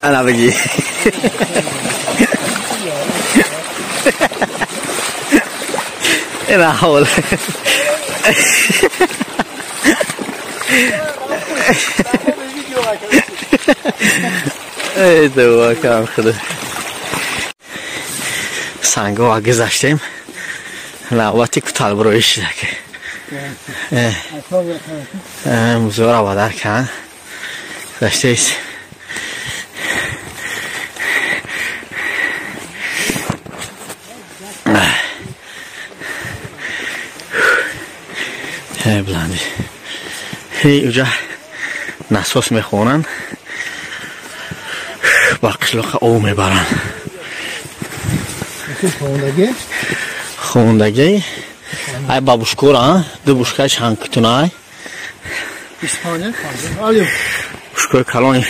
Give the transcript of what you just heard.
Ана бигӣ. Ина ҳол. Эй дуо кам худо. Санго гузаштем. Навбати куталбурои шидаке. Музора бадар кан. Гузаштеис. Бланди. Уҷа насос мехонанд, ба қишлоқа ов мебаранд. Хондагӣ ай бабушкора ду бушкаи чанкитунай, бушкои калони.